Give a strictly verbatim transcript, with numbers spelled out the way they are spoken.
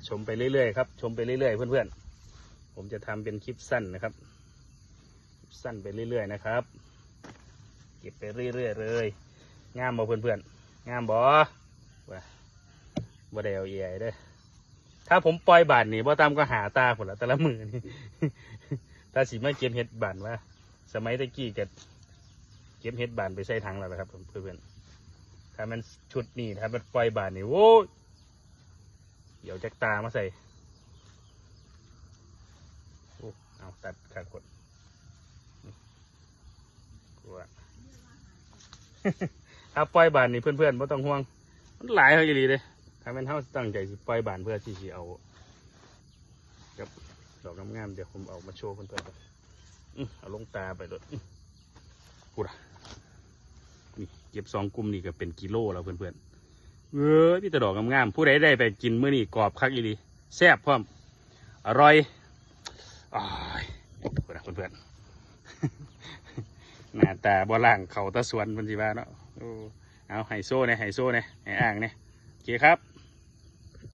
ชมไปเรื่อยๆครับ ชมไปเรื่อยๆเพื่อนๆ ผมจะทำเป็นคลิปสั้นนะครับ คลิปสั้นไปเรื่อยๆนะครับ เก็บไปเรื่อยๆเลย งามบ่เพื่อนๆ งามบ่ ว่าบ่ได้เอาเอไอเด้อ ถ้าผมปล่อยบานนี่บ่ต่ำก็หาตาผลละแต่ละมือนี่ ถ้าสิมาเก็บเห็ดบานว่า สมัยตะกี้ก็เก็บเห็ดบานไปใส่ถังแล้วนะครับเพื่อนๆ ถ้ามันชุดนี้ถ้ามันปล่อยบานนี่โว้ย เดี๋ยวจักตามาใส่ โอ้ เอาตัดขาดกด ถ้าปล่อยบานนี่เพื่อนๆไม่ต้องห่วง มันหลายเขาอีหลีเลย ถ้าแม่นเฮาตั้งใจสิปล่อยบานเพื่อที่สิเอา กับดอกงามๆ เดี๋ยวผมเอามาโชว์เพื่อนๆก่อน อื้อเอาลงตาไปโลด อื้อพูดอะนี่เก็บสองกลุ่มนี่ก็เป็นกิโลแล้วเพื่อนๆ เอ้ยมีแต่ดอกงามๆ ผู้ใดได้ไปกินมื้อนี้กรอบคักอีหลี แซ่บพร้อม อร่อย อ้ายพูดอะเพื่อนๆ หน้าตาบ่ล่างเขาตาสวนเพิ่นสิว่าเนาะ โอ้ เอาไฮโซเนี่ยไฮโซเนี่ยไฮอ่างเนี่ย โอเคครับ